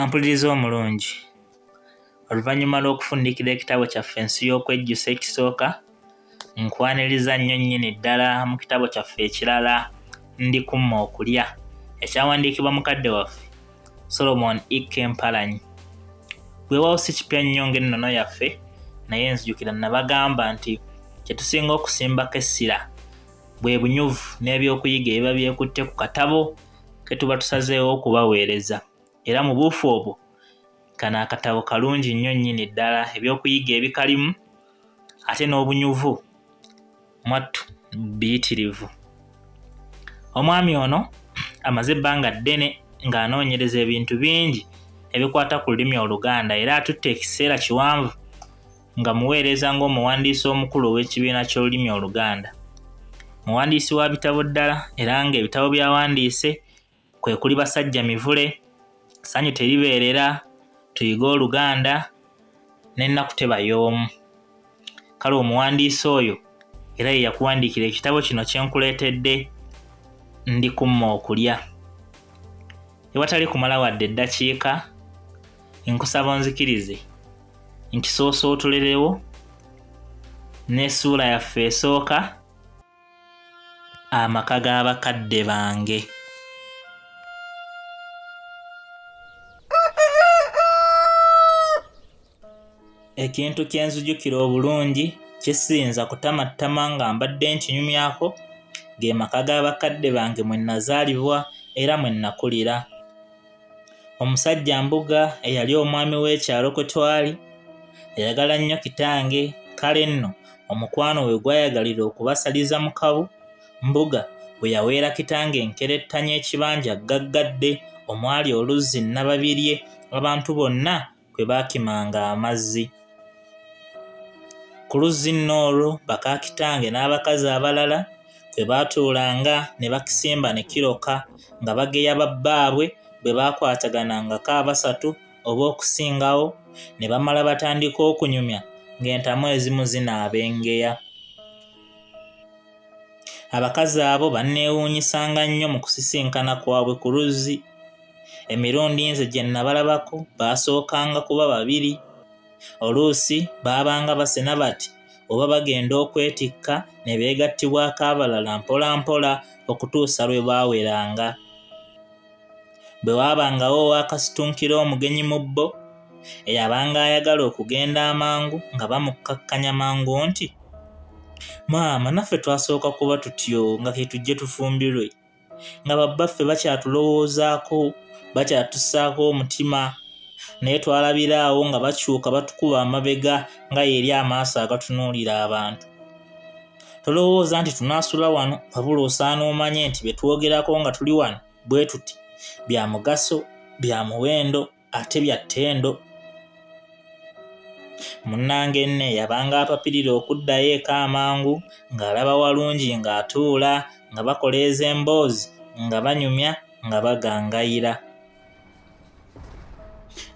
Ampuliriza omulungi, oluvannyuma lw'okufundikira ekitabo kyaffe Ensi y'Okwejjusa ekisooka, nkwaniriza nnyo nnyini ddala mu kitabo kyaffe ekirala Ndi Kumma Okulya ekyawandiikibwa mukadde waffe Solomon E. K. Mpalanyi. Weewaawo si kipya nnyo ng'ennono yaffe, naye nzijukira nabagamba nti kye tusinga okusimbako essira bwe bunyuvu n'ebyokuyiga ebiba byekutte ku katabo ke tuba tusazeewo okubaweereza. Era mu buufu obwo kano akatabo kalungi nnyo nnyini ddala ebyokuyiga ebikalimu ate n'obunyuvu mwattu biyitirivu. Omwami ono amaze ebbanga ddene ng'anoonyereza ebintu bingi ebikwata ku lulimi Oluganda era atutte ekiseera kiwanvu nga muweereza ng'omuwandiisi omukulu ow'ekibiina ky'olulimi Oluganda. Muwandiisi wa bitabo ddala era ng'ebitabo by'awandiise kwe kuli Basajja Mivule, Ssanyu Teribeerera, Tuyige Oluganda n'Ennaku Teba Y'omu. Kale omuwandiisi oyo era ye yakuwandiikira ekitabo kino kye nkuleetedde Ndi Kumma Okulya. Ewatali kumala wadde eddakiika, nkusaba onzikirize nkisoosootolerewo n'essuula yaffe esooka Amaka ga bakadde bange. Ekintu kye nzijukira obulungi kye siyinza kutamattama nga mbadde nkinyumyako ge maka ga bakadde bange mwe nnazaalibwa era mwe nnakulira. Omusajja Mbuga eyali omwami w'ekyalo kwe twali yayagala nnyo kitange kale nno omukwano we gwayagalira okubasaliza mu kabu, Mbuga we yaweera kitange enkerettanyi ekibanja ggaggadde omwali oluzzi Nnababirye abantu bonna kwe baakimanga amazzi. Ku luzzi nno olwo baka kitange n'abakazi abalala kwe baatuulanga ne bakisimba ne kiroka nga bageya babbaabwe bwe baakwataganangako abasatu oba okusingawo ne bamala batandika okunyumya ng'entamu ezimu zinaaba engeya. Abakazi abo banneewuunyisanga nnyo mu kusisinkana kwabwe ku luzzi. Emirundi nze gye nnabalabako baasookanga kuba babiri. Oluusi baabanga basena bati oba bagenda okwetikka ne beegattibwako abalala mpolampola okutuusa lwe baaweranga. Bwe waabangawo ow'akasitunkira omugenyi mu bo eyabanga ayagala okugenda amangu nga bamukkakkanya mangu nti, Maama naffe twasooka kuba tutyo nga ke tujje tufumbirwe. Nga babbaffe bakyatulowoozaako, bakyatussaako omutima naye twalabira awo nga bakyuka batukuba amabega nga y'eri amaaso agatunuulira abantu. Tolowooza nti tunaasula wano wabula osaana omanye nti bye twogerako nga tuli wano bwe tuti bya mugaso, bya muwendo ate bya ttendo. Munnange nne yabanga apapirira okuddayo eka amangu ng'alaba walungi ng'atuula nga bakoleeza emboozi nga banyumya nga bagangayira.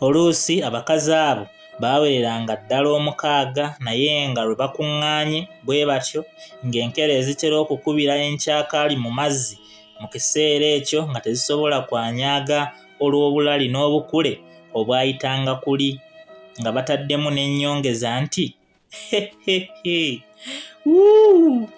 Oluusi abakazi abo baawereranga ddala omukaaga naye nga lwe bakuŋŋaanye bwe batyo ng'enkere ezitera okukubira enkyakaali mu mazzi mu kiseera ekyo nga tezisobola kwanyaga olw'obulali n'obukule obwayitanga kuli nga bataddemu n'ennyongeza nti hehehe wuu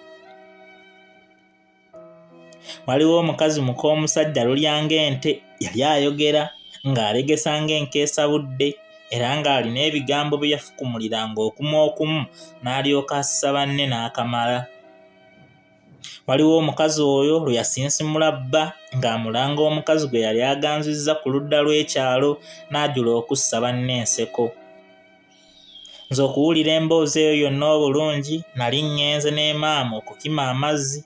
Waliwo omukazi muk'omusajja lulya ng'ente yali ayogera ng'alegesa ng'enkeesa budde era ng'alina ebigambo bye yafukumuliranga okumu okumu n'alyoka asisa banne n'akamala. Waliwo omukazi oyo lwe yasinsimula bba ng'amulanga omukazi gwe yali aganzizza ku ludda lw'ekyalo n'ajula okussa banne enseko. Nze okuwulira emboozi eyo yonna obulungi nali ŋŋenze ne maama okukima amazzi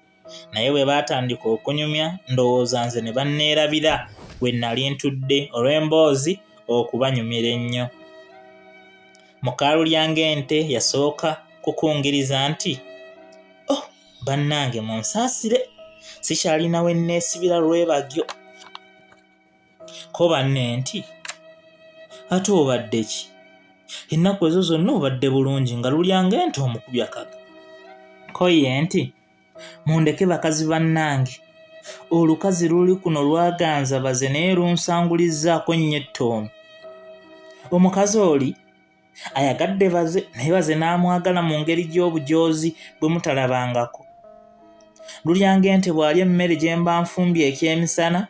naye bwe baatandika okunyumya ndowooza nze ne banneerabira we nnali ntudde olw'emboozi okubanyumira ennyo. Mukaalulya ng'ente yasooka kukungiriza nti, Oh, bannange munsaasire sikyalina we nneesibira lwebagyo. Ko banne nti, Ate obadde ki? Ennaku ezo zonna obadde bulungi nga lulya ng'ente omukubya kaga. Ko ye nti, Mundeke bakazi bannange, olukazi luli kuno lwaganza baze naye lunsangulizzaako nnyo ettoomi. Omukazi oli ayagadde baze naye baze n'amwagala mu ngeri gy'obujoozi bwe mutalabangako. Lulyanga ente bw'alya emmere gye mba nfumbye ekyemisana,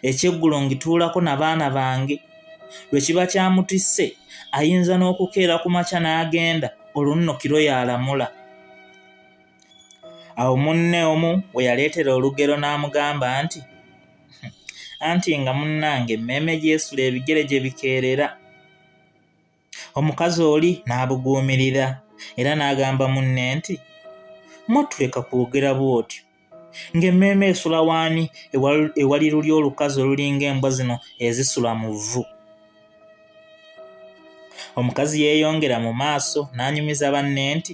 ekyeggulo ngituulako na baana bange. Lwe kiba kyamutisse ayinza n'okukeera ku makya n'agenda olwo nno kiro y'alamula. Awo munne omu we yaleetera olugero n'amugamba nti, Anti nga munnange emmeeme gy'esula ebigere gye bikeerera. Omukazi oli n'abuguumirira era n'agamba munne nti, Mwattu leka kwogera bw'otyo. Ng'emmeeme esula w'ani ewali luli olukazi olulinga embwa zino ezisula mu vvu? Omukazi yeeyongera mu maaso n'anyumiza banne nti,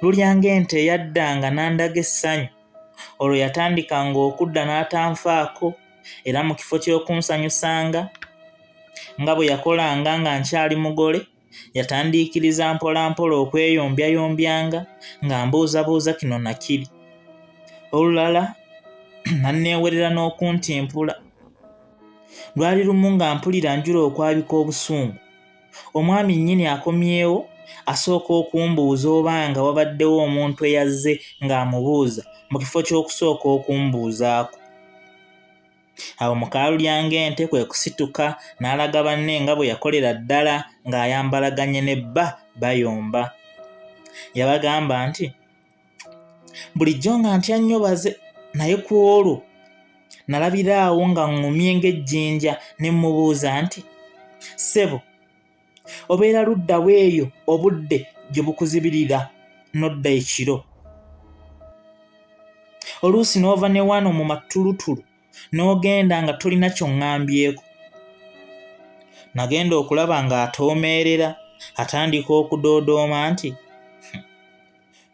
Lulyanga ente eyaddanga n'andaga essanyu, olwo yatandikanga okudda n'atanfaako era mu kifo ky'okunsanyusanga nga bwe yakolanga nga nkyali mugole, yatandiikiriza mpolampola okweyombyayombyanga nga mbuuzabuuza kino na kiri. Olulala n'anneewerera n'okuntimpula. Lwali lumu nga mpulira njula okwabika obusungu. Omwami nnyini akomyewo asooka okumbuuza oba nga wabaddewo omuntu eyazze ng'amubuuza mu kifo ky'okusooka okumbuuzaako. Awo Mukaalulyangente kwe kusituka n'alaga banne nga bwe yakolera ddala ng'ayambalaganye ne bba bayomba. Yabagamba nti, Bulijjo nga ntya nnyo baze naye ku olwo nalabira awo nga ŋŋumye ng'ejjinja ne mmubuuza nti, Ssebo, obeera ludda wa eyo obudde gye bukuzibirira n'odda ekiro? Oluusi n'ova ne wano mu matulutulu n'ogenda nga tolina ky'oŋŋambyeko. Nagenda okulaba ng'atoomeerera atandika okudoodooma nti,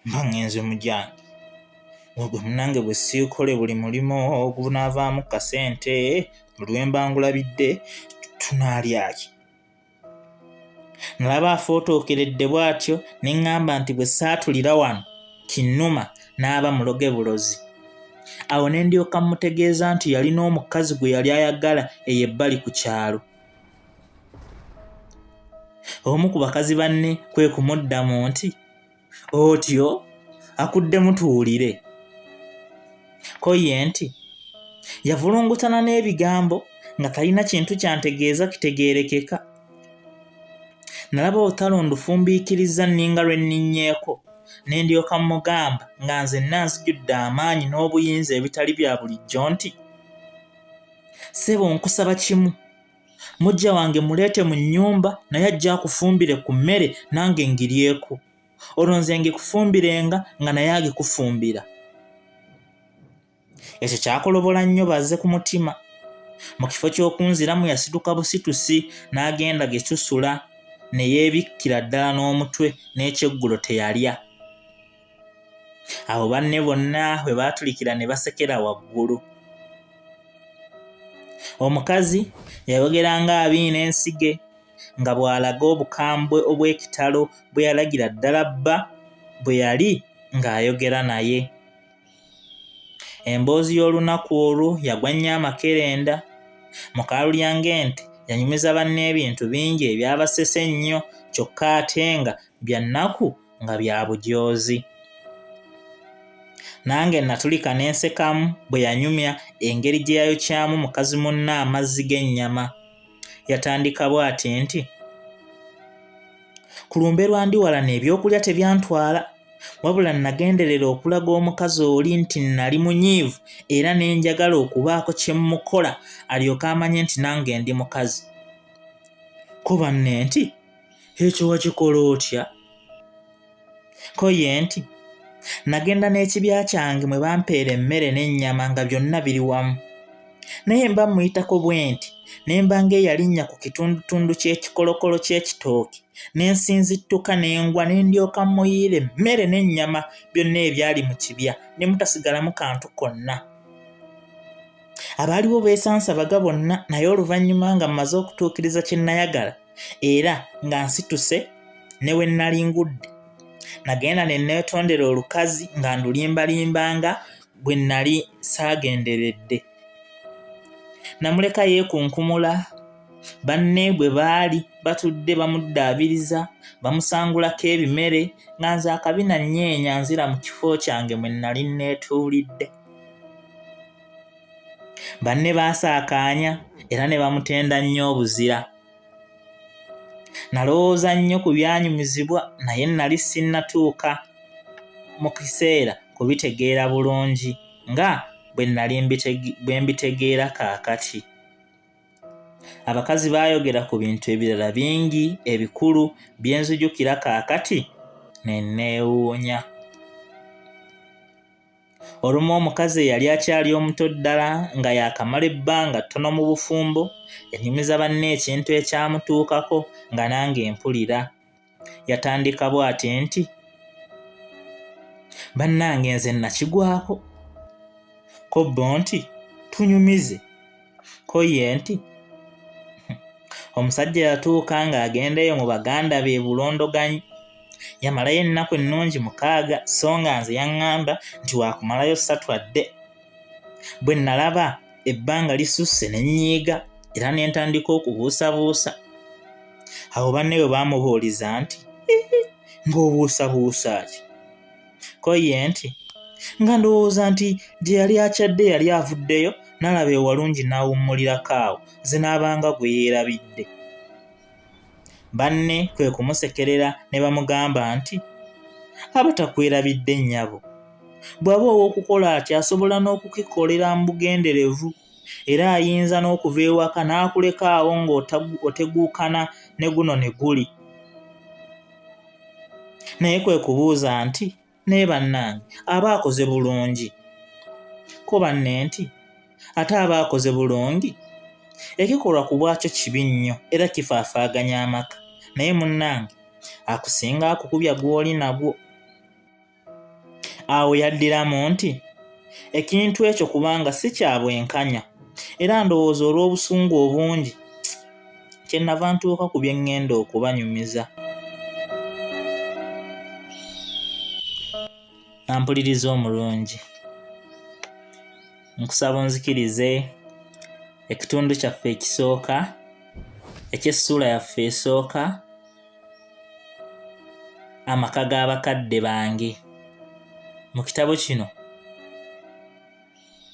Mba ŋŋenze mu gyange. Gwe munnange bwe siikole buli mulimu ogunaavaamu kasente buli lwe mba ngulabidde tunaalya ki? Nalaba afootookeredde bw'atyo ne ŋŋamba nti bwe saatulira wano kinnuma n'aba muloge bulozi. Awo ne ndyoka mmutegeeza nti yalina omukazi gwe yali ayagala eyo ebbali ku kyalo. Omu ku bakazi banne kwe kumuddamu nti, Otyo akuddemu tuwulire. Ko ye nti, Yavulungutana n'ebigambo nga talina kintu kyantegeeza kitegeerekeka. Nalaba olutalo ndufumbiikirizza nninga lwe nninnyeeko ne ndyoka mmugamba nga nzenna nzijudde amaanyi n'obuyinza ebitali bya bulijjo nti, Ssebo nkusaba kimu, muggya wange muleete mu nnyumba naye ajje akufumbire ku mmere nange ngiryeko. Olwo nze ngikufumbirenga nga naye agikufumbira. Ekyo kyakolobola nnyo baze ku mutima. Mu kifo ky'okunziramu yasituka busitusi n'agenda gye tusula ne yeebikkira ddala n'omutwe n'ekyeggulo teyalya. Awo banne bonna bwe baatulikira ne basekera waggulu. Omukazi yayogera ng'abiina ensige nga bw'alaga obukambwe obw'ekitalo bwe yalagira ddala bba bwe yali ng'ayogera naye. Emboozi y'olunaku olwo yagwa nnyo amakerenda. Mukaalulyangente yanyumiza banne ebintu bingi ebyabasesa ennyo kyokka ate nga bya nnaku nga bya bujoozi. Nange natulika ne nsekamu bwe yanyumya engeri gye yayokyamu mukazi munne amazzi g'ennyama. Yatandika bw'ati nti, Ku lumbe lwa Ndiwalana ebyokulya tebyantwala wabula nagenderera okulaga omukazi oli nti nnali munyiivu era ne njagala okubaako kye mmukola alyoke amanye nti nange ndi mukazi. Ko banne nti, Ekyo wakikola otya? Ko ye nti, Nagenda n'ekibya kyange mwe bampeera emmere n'ennyama nga byonna biri wamu. Naye mba mmuyitako bwenti ne mba ng'eyalinnya ku kitundutundu ky'ekikolokolo ky'ekitooki ne nsinzittuka ne ngwa ne ndyoka mmuyiira emmere n'ennyama byonna ebyali mu kibya ne mutasigalamu kantu konna. Abaaliwo beesansabaga bonna naye oluvannyuma nga mmaze okutuukiriza kye nnayagala era nga nsituse ne we nnali ngudde nagenda ne neetondera olukazi nga ndulimbalimba nga bwe nnali saagenderedde. Namuleka yeekunkumula Banne bwe baali batudde bamuddaabiriza, bamusangulako ebimere, nga nze akabina nnyeenya nzira mu kifo kyange mwe nnali nneetuulidde. Banne baasaakaanya era ne bamutenda nnyo obuzira. Nalowooza nnyo ku byanyumizibwa naye nnali sinnatuuka mu kiseera kubitegeera bulungi nga bwe nnali bwe mbitegeera kaakati. Abakazi baayogera ku bintu ebirala bingi ebikulu bye nzijukira kaakati ne nneewuunya. Olumu omukazi eyali akyali omuto ddala nga yaakamala ebbanga ttono mu bufumbo yanyumiza banne ekintu ekyamutuukako nga nange mpulira. Yatandika bw'ati nti, Bannange nze nnakigwako. Ko bo nti, Tunyumize. Ko ye nti, Omusajja yatuuka ng'agenda eyo mu baganda be e Bulondoganyi. Yamalayo ennaku ennungi mukaaga so nga nze yaŋŋamba nti waakumalayo ssatu adde. Bwe nnalaba ebbanga lisusse ne nnyiiga era ne ntandika okubuusabuusa. Awo banne bwe baamubuuliza nti, Ng'obuusabuusa ki? Ko ye nti, Nga ndowooza nti gye yali akyadde yali avuddeyo n'alaba ewalungi n'awummulirako awo nze n'abanga gwe yeerabidde. Banne kwe kumusekerera ne bamugamba nti, Aba takwerabidde nnyabo. Bw'aba ow'okukola atyo asobola n'okukikolera mu bugenderevu era ayinza n'okuva ewaka n'akuleka awo ng'oteguukana ne guno ne guli. Naye kwe kubuuza nti, Naye bannange aba akoze bulungi? Ko banne nti, Ate aba akoze bulungi? Ekikolwa ku bwakyo kibi nnyo era kifaafaaganya amaka, naye munnange akusinga akukubya gw'oli nagwo. Awo yaddiramu nti, Ekintu ekyo kubanga si kya bwenkanya era ndowooza olw'obusungu obungi kye nnava ntuuka ku bye ŋŋenda okubanyumiza. Ampuliriza omulungi, nkusaba onzikirize ekitundu kyaffe ekisooka eky'essuula yaffe esooka amaka g'abakadde bange. Mu kitabo kino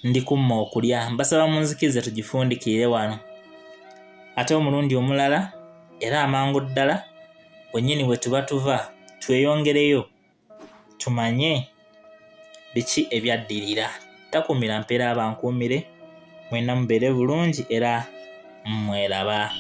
ndi kumma okulya mbasaba munzikirize tugifundikirire wano ate omulundi omulala era amangu ddala wennyini we tuba tuva tweyongereyo tumanye biki ebyaddirira takuumira mpeera abankuumire mwenna mubeere bulungi era mweraba.